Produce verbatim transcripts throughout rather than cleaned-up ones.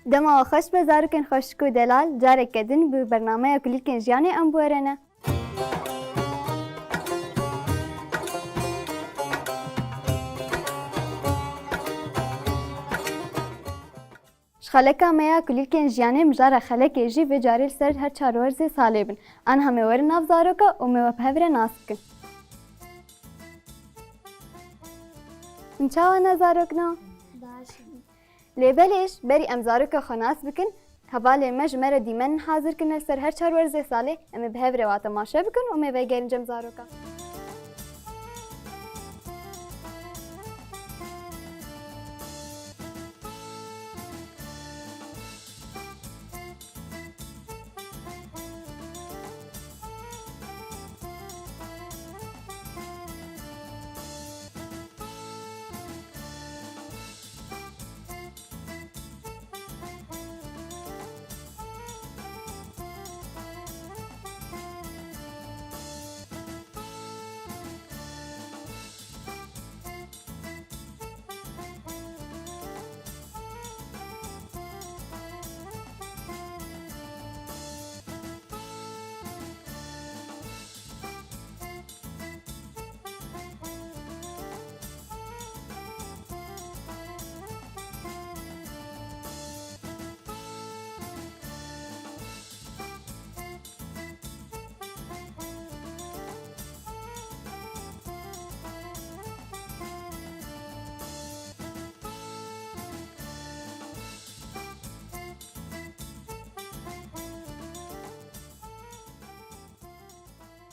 Dema we xweş be zarokên xweşik û delal, careke din bi bernameya Kulîlkên Jiyanê em bi we re ne. Ji xeleka me ya Kulîlkên Jiyanê mijara xelekê jî vê carê li ser her çar werzê salê bin. Aniha me werin nav zaroka û me we bi hev re nas bikin. Hûn çawa ne zarokna? Baş in. Lê belê ji berî em zaroka xwe nas bikin, hevalê me ji me re dîmen hazir kirine li ser her çar werzê salê, em ê bi hev re wa temaşe bikin û me vegerin cem zaroka.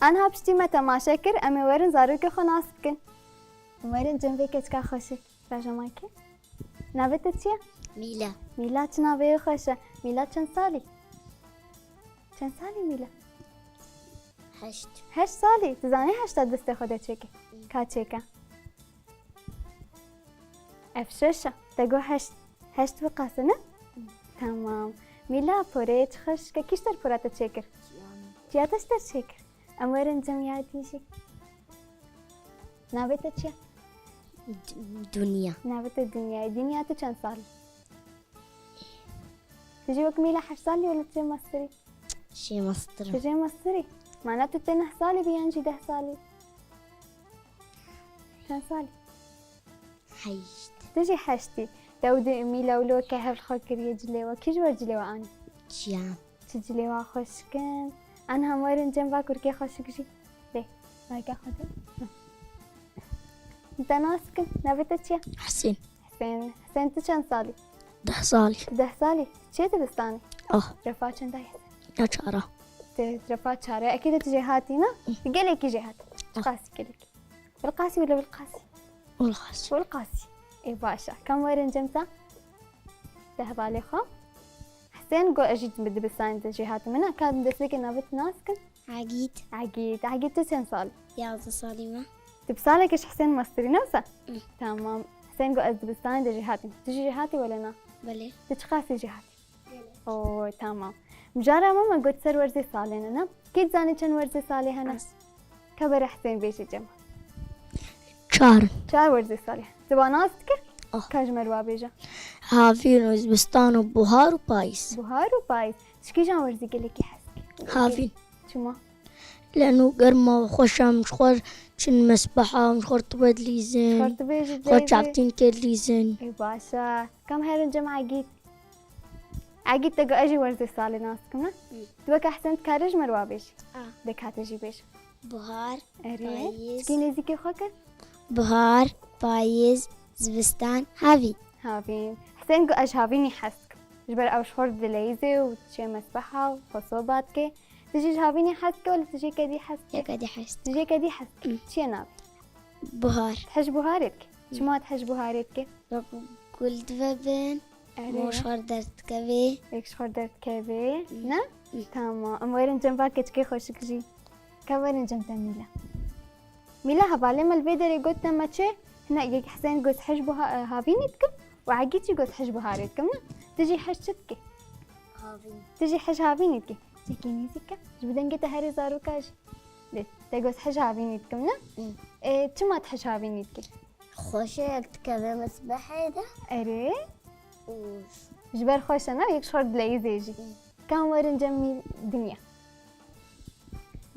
Anha piştî me temaşe kir, em ê werin zarokê xwe nas bikin. Em werin cem vê keçika xweşik. Raja Makî. Navê te çi ye? Mîla. Mîla çi navê xweş e. Mîla çend salî? Çend salî Mîla? Heşt. Heşt salî? Tu zanî heşta destê xwe de çêke? Ka çêke? Ev şeş e. Te got heşt. Heşt bi qas e, ne? Tamam. Mîla porê çi xweşik e. Kî ji te pora te çêkir? Çiya te ji te çêkir. Em werin cem ya dî jî. Navê te çi ye? D-, Dunya. Navê te Dunya ye. Dunya tu çend salî? Tu jî wek Mîla heşt salî wele tu jê mestirî? Jê mestir im. Tu jê mestirî? Mana tu tê neh salî bî yan jî deh salî? Çend salî? Heşt. Tu jî heştî. Te û di Mîla û Loke hev li xwe kiriye cilê we. Kî ji we cilê we anî? Çiyan. Çi cilê we xweşik in. An hem werin cem va kurkê xweşik jî. Lê, mayka xwe de. Te nas kim? Navê te çi ye? Husên. Husên. Husên, tu çend salî? Deh salî. Tu deh salî? Çi dibistanê? Ah. Refa çenda ye? Ya çara. Te refa çara. Ekî de tu jêhatî na? Gelekî jêhatî. Ah. Çiqasî gelekî? Bilqasî wele Bilqasî? Bilqasî. Bilqasî. Ê baş e. Kam werin cem te? Te hevalê xwe. Husên got ez jî bi dibistanê de jêhatî min e. Ka destpêkê navê te nas kim? Egîd. Egîd. Egîd tu çend salî? Yazdeh salî me. Tu bi salekê ji Husên mestirî ne wisa? Hı. Tamam. Husên got ez dibistanê de jêhatîm. Tu jî jêhatî wele na? Belê. Tu çiqasî jêhatî? Gelek. Oo, tamam. Mijara me me got ser werzê salê ne, ne? Kê dizanî çend werzê salê hene? Ez. Ka were Husên bêje cem. Çar. Çar werzê salê. Tu wa nas dikir? Ah. Ka ji me re wa bêje. Havîn û zibistan û buhar û payîz. Buhar û payîz. Tu ji kîjan werzî gelekî hez dikî? Havîn. Çima? Leno germa xweş e, em ji xwe çin mesbeha, em ji xwe rtube dilîzin. Ji xwe rtube jî dilîzin. Xwe çavtînkê dilîzin. Ê baş e. Kam herin cem Egîd. Egîd te got ez jî werzê salê nas dikim, ne? Hı. Tu weke Husên dikarî ji me re wa bêjî? A. De ka te jî bêje. Buhar, erê, payîz. Çikî nêzîkê xwe kir. Buhar, payîz, zivistan, havîn. Havîn. Husên got ez ji havînî hez dikim. Ji ber ew ji xwe re dileyîze û diçe mesbeha û xwe soba dike. Tu jî ji havînî hez dike wele tu jê kedî hez dike? Jê kedî hez dike. Tu jê kedî hez dike? Hı. Çi ye navê? Buhar. Dihej buharê dike. Hı. Çima dihej buharê dike? Wek gul dibe bin. Erê. Mor ji xwe re derdikeve. Wek ji xwe re derdikeve. Hı. Ne? Hı. Tamam. Em werin cem va keçikê xweşik jî. Ka werin cem te Mîla. Mîla hevalê me li vê derê gotine me çi? Hine yek Husên got hej buha-, e, havînî dikim û Egîd jî got hej buharê dikim, ne? Tu jî hej çi dikî? Havîn. Tu jî hej havînî dikî? Çekî nêzîk ke. Ji bo dengê te herê zaroka jî. Lê te got hej havînî dikim, ne? Hı. E, çima tu hej havînî dikî? Xweş e yek dikeve mesbehê de. Erê. Û Ji ber xweş e, ne? Yek ji xwe dileyîzê jî. Kam werin cem mî-, Dinya.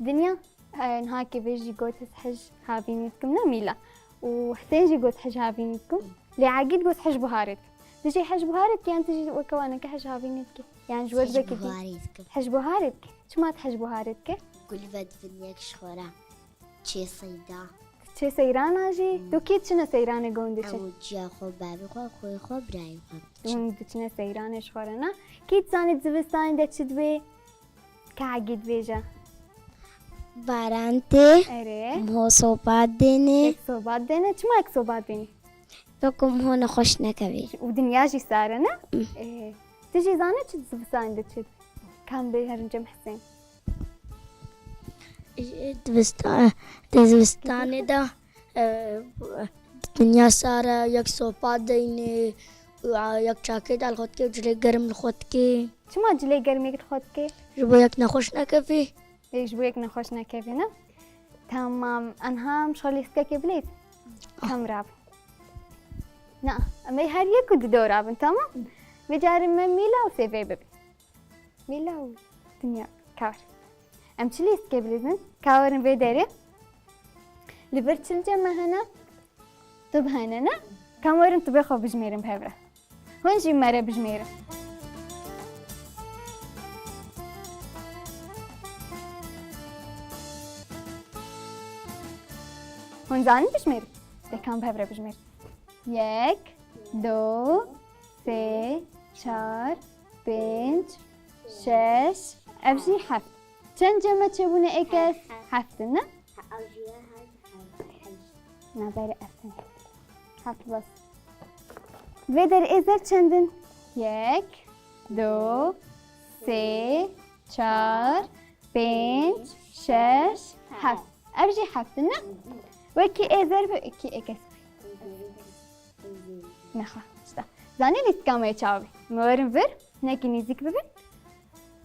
Dinya, e, niha kê vê jî got ez hej havînî dikim, ne Mîla. Û Husên jî got hej havînî dikim. Lê Egîd got hej buharê dikim. Tu jî hej buharê dikî yan tu jî weke waneke hej havînî dikî? Yan ji we Hej dibekî dî? buharê dikim. Hej buharê dikî. Çima tu hej buharê dikî? Gul vedibin yek ji xwe re. Çê seyda. Çê seyrana jî? Hmm. Tu kî diçine seyranê gon diçin? Ew çiya xwe, bavê xwe, xwê xwe, birayê xwe diçin. Hûn diçine seyranê ji xwe re, ne? Kî dizanî di zivistanê de çi dibê? Ka Egîd bêje. Baran tê. Erê. Ho sobat dêne. Yek sobat dêne. Çima yek sobat dêne? Weke ho nexweş nekevê. Û dinya jî sar e, ne? Hmm. Ê, tu jî zane çi di zivistanê de çi dibê? Kam bê herin cem Husên? Dibista-, di zivistanê de, e, dinya sar e, yek sopa deyne, û, a, yek çakê de li xwe dikê, cilê germ li xwe dikê. Çima cilê germ yek li xwe dikê? Ji bo yek nexweş nekevî. Ê, ji bo yek nexweş nekevî, ne? Tamam, enha em ji xwe lîstikekê bilêt. Ah. Kam rabin. Na, em ê her yek û di do rabin, tamam? Vê carê me Mîla û Sevê bibin. Mîla û Dinya, kar. Em çi lîstikê bilîzin? Ka werin vê derê. Li vir çil cem me hene? Tu bihene, ne? Kam werin tu bê xwe bijmêrin bi hev re. Hûn jî me re bijmêrin. Hûn zanin bijmêrin? De kam bi hev re bijmêrin. Yek, du, sê, çar, pênc, şeş, ev jî heft. Çend cem me çêbûne êkes? Heft. Heft in, ne? Nabere heft in. Heft bas. Vê derê êzer çend in? Yek, du, sê, çar, pênc, şeş, heft. Ev jî heft in, ne? Wekî êzer bi, wekî êkes bi. Nexa, işte. Zanî lîstika me çawa bî? Me werin vir, hinekî nêzîk bibin.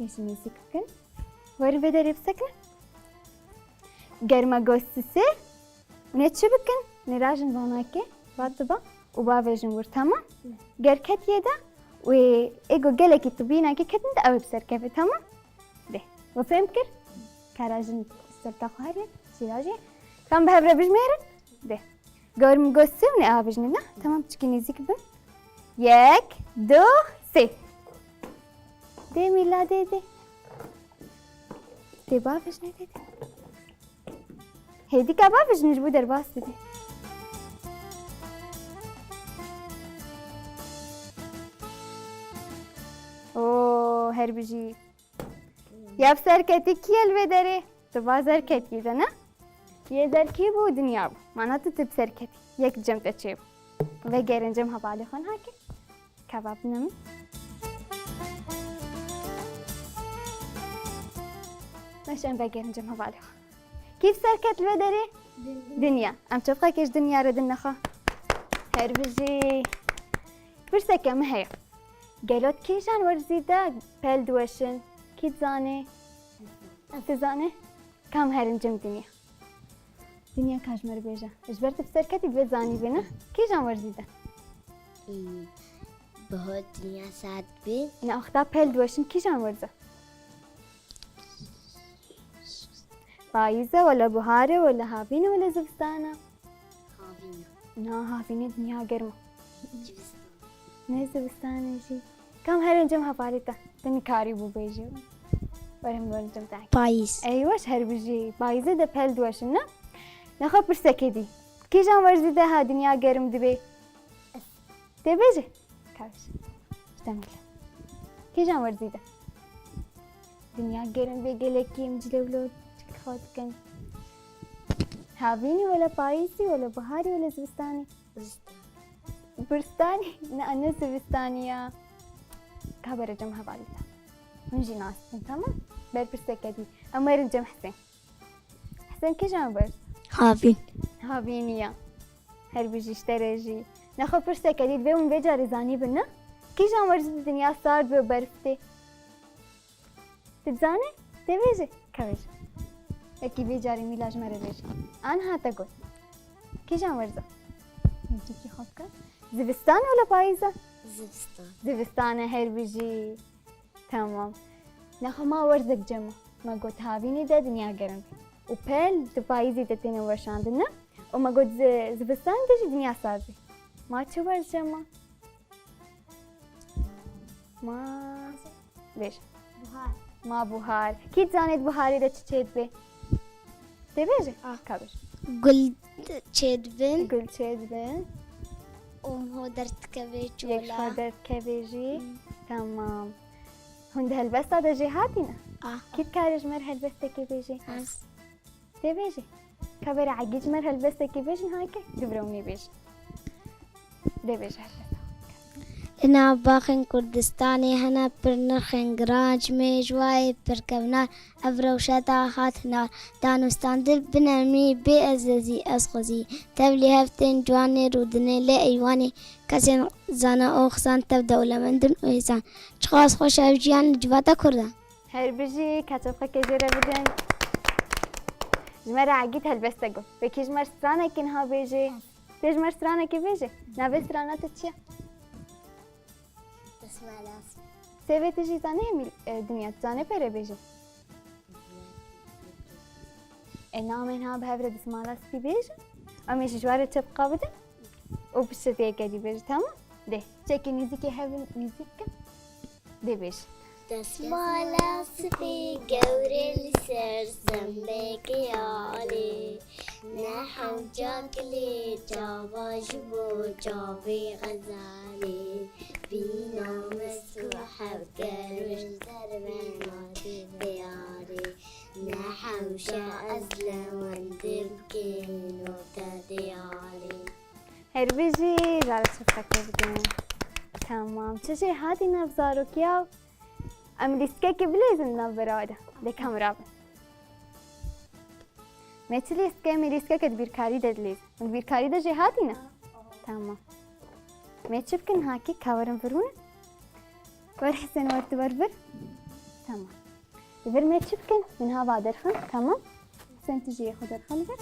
Hê jî nêzîk bikin. Werin vê derê bisekinin. Ger me got sisê, ne çi bikin? Nirajin vanakê, va diba û bavêjin wir, tamam? Ger ketiye de wê ê got gelekî tibînakê ketin de ew ê bi ser keve, tamam? Dê. We fêm kir? Kara jin serta xwe herî, şîra jî. Kam bi hev re bijmêrin? Dê. Gor min got sê û ne avijne, ne? Tamam, çikî nêzîk bin. Yek, du, sê. Dê Mîla, dê, dê. Dê bavijne, dê, dê. Hêdîka bavijne ji bo derbas bidê. Oo, her bijî. Ya bi serketî kî ye li vê derê? Tu va zer ketî de, ne? Yê zer kî bû? Dinya bû. Mana tu, tu bi ser ketî. Yek cem te çêbû. Vegerin cem hevalê xwe niha kê. Kebab ne min. Baş em vegerin cem hevalê xwe. Kî bi ser ket li vê derê? Dinya. Dinya. Em çavka kêş dinya re din nexwe. Her bijî. Pirseke min heye. Gelo di kîjan werzî de pel diweşin? Kî dizane? Tu zane? Kam herin cem Dinya? Dinya ka ji me re bêje. Ji ber tu bi ser ketî divê zanîbî, ne? Kîjan werzî de? Ê, biho dinya saet bi. Ne axta pel diweşin kîjan werz e? Payîz e, wele buhar e, wele havîn e, wele zivistan e? Havîn e. Na, havînê dinya germ e. Zivistan. Ne zivistanê jî. Kam herin cem hevalê te? Tu nikarî bû bêjî. Werin werin cem te. Payîz. Ey weş, her bijî. Payîzê de pel diweşin, ne? Nexwe pirsekê dî. Kîjan werzî de ha dinya germ dibê? Tê bêjî? Kawş. Ji te mîle. Kîjan werzî de? Dinya germ bê gelekî em cilewlo çik xwe dikin. Havînî wele payîzî wele biharî wele zivistanî? Zivistan. Biristanî? Ne, ne zivistanî ya. Ka bere cem hevalî te. Hûn jî nas dikin, tamam? Ber pirseke dî. Em werin cem Husên. Husên kîjan werz? Havîn. Havînî ya. Her bijî ji te re jî. Nexwe pirseke dî divê hûn vê carê zanîbin, ne? Kîjan werzî di dinya sar dibe û berf tê? Tu dizanî? Tê bêjî? Ka bêjî. Wekî vê carê Mîla ji me re bêjî. Aniha te got. Kîjan werz e? Nêzîkî xwe bike. Zivistan e wele payîz e? Zivistan. Zivistan e, her bijî. Tamam. Nexwe ma werzek cem e. Me got havînê de dinya germ bî. Û pel di payîzê de têne weşandin, ne? Û me got zi-, zivistan de jî dinya sar bî. Ma çi werz cem e? Ma bêj. Buhar. Ma buhar. Kî zanê di buharê de çi çêdibe? Tê bêje? Ah. Ka bêje. Gul çêdibin. Gul çêdibin. Û ho derdikeve çola. Yek xwe derdikeve jî. Hmm. Tamam. Hûn di helbesta de jê hatîne? Ah. Kî dikarê ji me re helbestekê bêje? Ez. Tê bêje. Ka bêre Egîd ji me re helbestekê bêjin hake, dibire hûn ê bêjin. Dê bêje helbesta. Li nav baxên Kurdistanê hene pir nirxên giran, ji mêj wayê pir kevnar, ev rewşe da hat hinar. Danûstandin bi nermî, bê ezezî ez xwezî. Tevlî hev tên ciwanê rûdinê lê eywanê. Kesên zana û xizan tev dewlemendin û hêzan. Çiqas xweş ev jiyan li civata Kurdan. Her bijî, keçefxekê jê re bidin. Ji me re Egîd helbeste got. Wekî ji me re stranekê niha bêjê. Tê ji me re stranekê bêjê. Navê strana te çi ye? Desmalas. Sêvê tu jî zanê hemî, e, dinya, tu zanê pê re bêjê. E, namên ha bi hev re dismala spî bêjin. Em ê jî ji we re çepqa bidin. Û piştî tê yekê dî bêjin, tamam? Dê, çekê nîzîkê hev in, nîzîk kin. Dê bêjin. Desmala spî gewrê li ser zembekê alê. Ne hewca kilê çava ji bo çavê xezalê. Bîna mist û hevger ji dervena dibê arê. Ne hewşe ez lewendê bikêm nokte dê alê. Her bijî, jara çiftekê bidin. Tamam. Çi jê hatî nav zarokiya? Em lîstikekê bilêzin nav berawa de. Dê kamera bin. Me çi lîstike? Me lîstikeke di bîrkarî de dilêzin. Hûn di bîrkarî de jê hatîne? Tamam. Me çi bikin hakî? Ka werin vir hûn? Wer Hesen, wer tu wer vir. Tamam. Li vir me çi bikin? Min ha va derxin. Tamam. Hesen, tu jî yê xwe derxe li vir.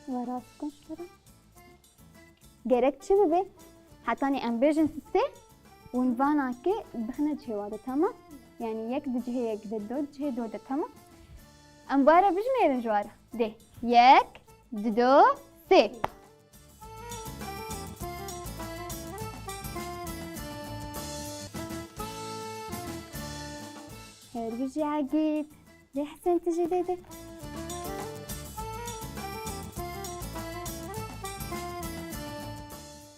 Ve rast bikin şikere. Gerek çi bibe? Hetanî em bêjin sê, hûn vana ki bixine cihê wa de, tamam? Yani yek di cihê yek de, do di cihê do de, tamam? Em were bijmêrin ji were. Dê. Yek, dido, sê. Her bijî Egîd. Lê Hesen tu jî dê de.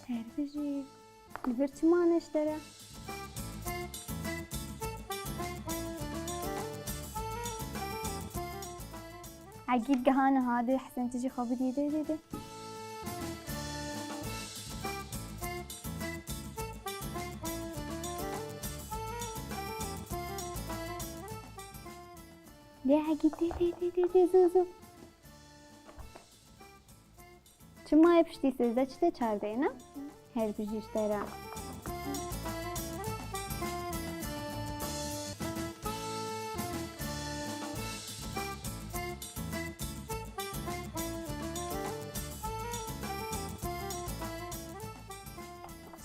Her bijî. Li vir çi mane ji te re? Egîd gihane ha dê Hesen tu jî xwe bidî dê dê dê. Lê Egîd dê dê dê dê dê zû zû. Çima ye piştî sêzdeh çi tê çardeh ne? Her bijî ji te re.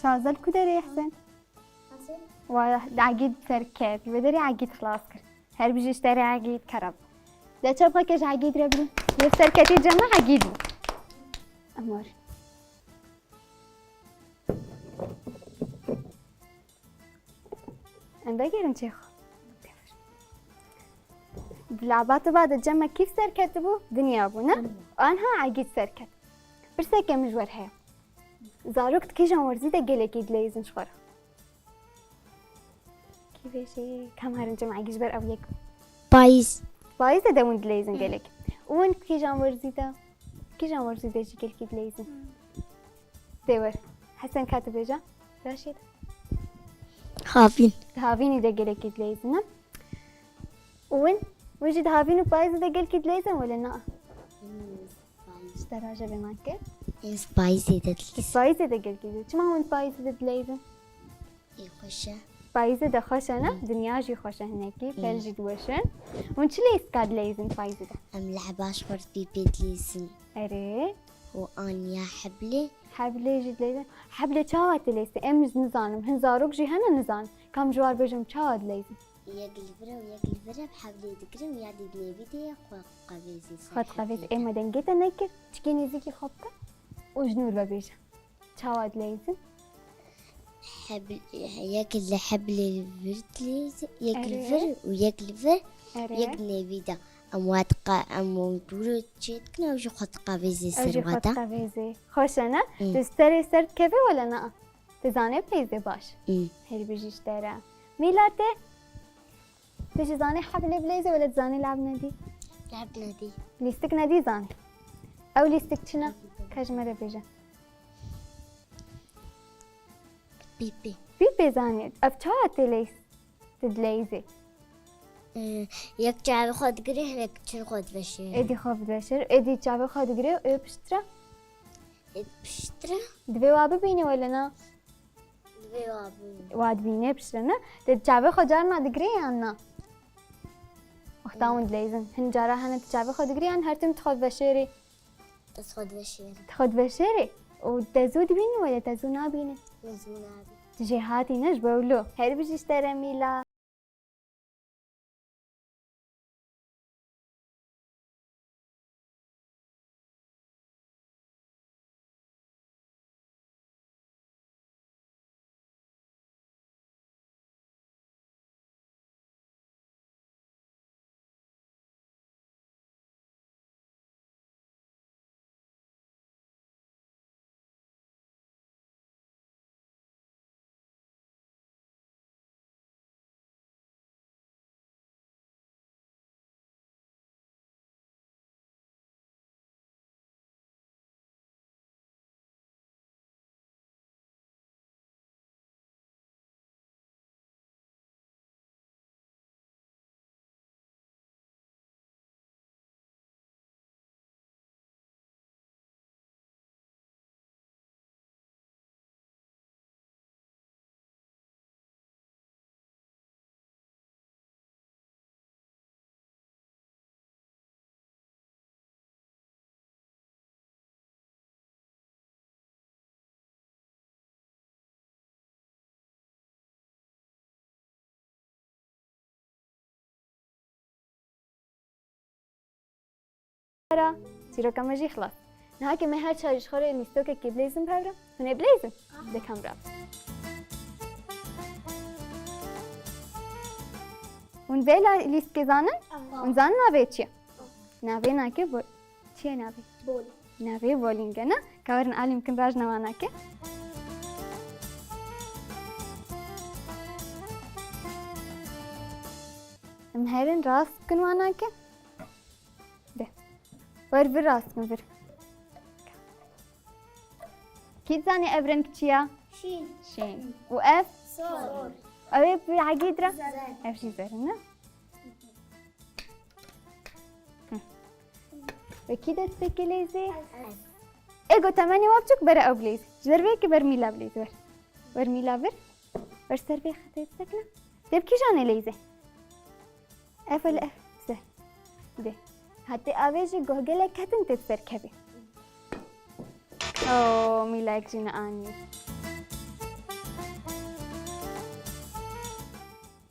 Şazel ku derê Hesen? Wa Egîd ser ket. Li vê derê Egîd xilas kir. Her bijî ji te re Egîd kerem. De çepxeke ji Egîd re bidin. Yê serketî cem e Egîd bû. Emar. Em vegêrin çê xwe. Di laba te va de cem e kî serketibû? Dinya bû, ne? Anha Egîd serket. Pirseke min ji we re heye. Zarok di kîjan werzî de gelekî dileyîzin ji xwe re? Kî vê jî kam herin cem Egîd ji ber ew yek. Payîz. Payîzê de hûn dileyîzin gelek. Û hûn kîjan werzî de, kîjan werzî de jî gelkî dileyîzin? Dê wer. Hesen ka tu bêje. Raşîd. Havîn. Di havînî de gelekî dileyîzin, ne? Û hûn, hûn jî di havîn û payîzê de gelkî dileyîzin wele na? Ji te raje bê man kir. Ez payîzê de dileyîzin. Di payîzê de gelkî dileyîzin. Çima hûn payîzê de dileyîzin? Ê xweş e. Payîzê de xweş e ne? Dinya jî xweş e hinekî, pel jî diweşin. Hûn çi leyzika dileyzin payîzê de? Em lehba ji xwe re pîpê dileyzin. Erê. Û aniya heblê. Heblê jî dileyzin. Heblê çawa tê leyzin? Em nizanim. Hin zarok jî hene nizanin. Kam ji war bêjim çawa dileyzin? Yek li vir e û yek li vir e, bi heblê digirin û ya dî dileyvî dê xwe qevêzî ser Xwe diqevêzî. Heblê. Ê me dengê te nekir. Çikê nêzîkî xwe bike. Û ji nû re bibêje. Çawa dileyzin? Heb-, yek li heblê li vir dileyzin, yek li Erê. Vir û yek li vir, Erê. Yek nêvî de. Em wadiqa, em dûr çê dikin, ew jî xwe diqevêzê Ew ser jî xwe wada. Diqevêzê. Xweş e ne? Hı. Tu ji terê ser dikevê wele na? Tu zanê bileyzê baş? Hı. Her bijî ji te re. Mîla tê? Tu jî zanî heblê bileyzî wele tu zanî lav nedî? Lav nedî. Lîstik nedî zanî. Ew lîstik çi ne? Ka ji me re bêje. Pîpê. Pîpê zanî. Ev çawa tê leyz-, tu dileyzî? Ee, yek çavê xwe digirê, yek çin xwe diveşêrê. Êdî xwe diveşêrê. Êdî çavê xwe digirê û ê piştre? Ê piştre? Divê wa bibînî wele na? Divê wa bû. Wa dibîne piştre ne? Te çavê xwe carna digirê yan na? Wexta hûn dileyzin. Hin cara hene tu çavê xwe digirê yan her tim tu xwe diveşêrî? Ez xwe diveşêrim. Tu xwe diveşêrî? Û te zû dibînî wele te zû nabînî? Ez zû nabînim. Tu jêhatî ne ji bo wilo. Her bijî ji te re Mîla. Çîroka me jî xilas. Niha ke me her çar ji xwe re lîstokekê bileyzin bi hev re. Hûn ê bileyzin? Dikam re. Hûn vê la lîstikê zanin? Aha. Hûn zanin navê çi ye? Navê nake bo-, çi ye navê? Bol. Navê bolînge ne? Ka werin alî min kin rajna wanake. Em herin rast bikin wanake. De. Wer vir rast bikin vir. Kî zanî ev reng çi ya? Şîn. Şîn. Û ev? Sor. Ew ê bi hegî dira? Zer. Ev jî zer in, ne? Hı. Wekî destpêkê leyzê? Ez. Ê go temenê wa biçûk bere ew bileyzê. Ji derveyekê ber Mîla bileyzê wer. Wer Mîla vir. Wer ser vê xetê bisekine. Tê bi kîjan ê leyzê? Ev wele ev. Bize. Dê. Hatê avê jî goh gelek ketin tê bi ser kevê. Oo, Mîlayek jî neanî.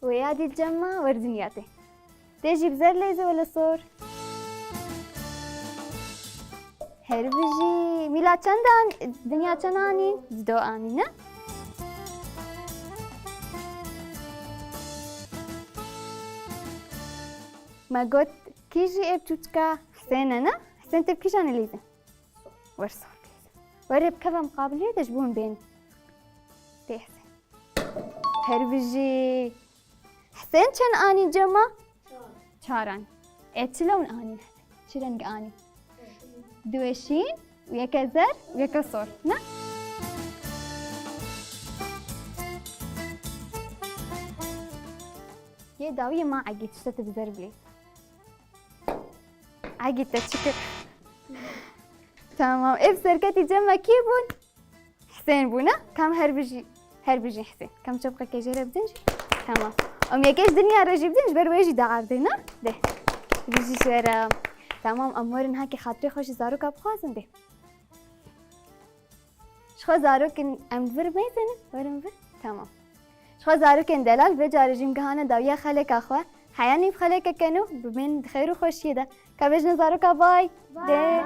Wê ya dî cem ma wer dinya tê. Tê jî bi zer leyzê wele sor. Her bijî. Mîla çend an, dinya çend anî? Dido anî ne? Me got kî jî ê biçûçika Hisên e ne? Hisên tê bi kîjan ê leyzê? Wer sor leyzê. Wer ê bi keve miqabilê de ji bo hûn bên. Tê Hisên. Her bijî. Hisên çend anî cema? Çar. Çar anî. E çi lewn anî? Çi reng anî? Duê şîn û yeke zer û yeke sor. Ne? Yê dawiyê ma egî tişte tu bi zer bilê. Egî te çi kir? Tamam. Ev serketî cema kî bûn? Hisên bû ne? Kam her bijî, her bijî Hisên. Kam çapqekê jê re bidin jî. Tamam. Em yekê ji dinya re jî bidin, ji ber wê jî da erdê, ne? De. Bijî ji we re. Tamam, em werin hakê xatirê xwe ji zaroka bixwazin, de. Ji xwe zarokên em vir mêzin, werin vir. Tamam. Ji xwe zarokên delal vê carê jî em gihane dawiya xeleka xwe. Heya nîv xelekeke nû, bimên di xeyr û xweşiyê de. Ka bêjine zaroka bay. De.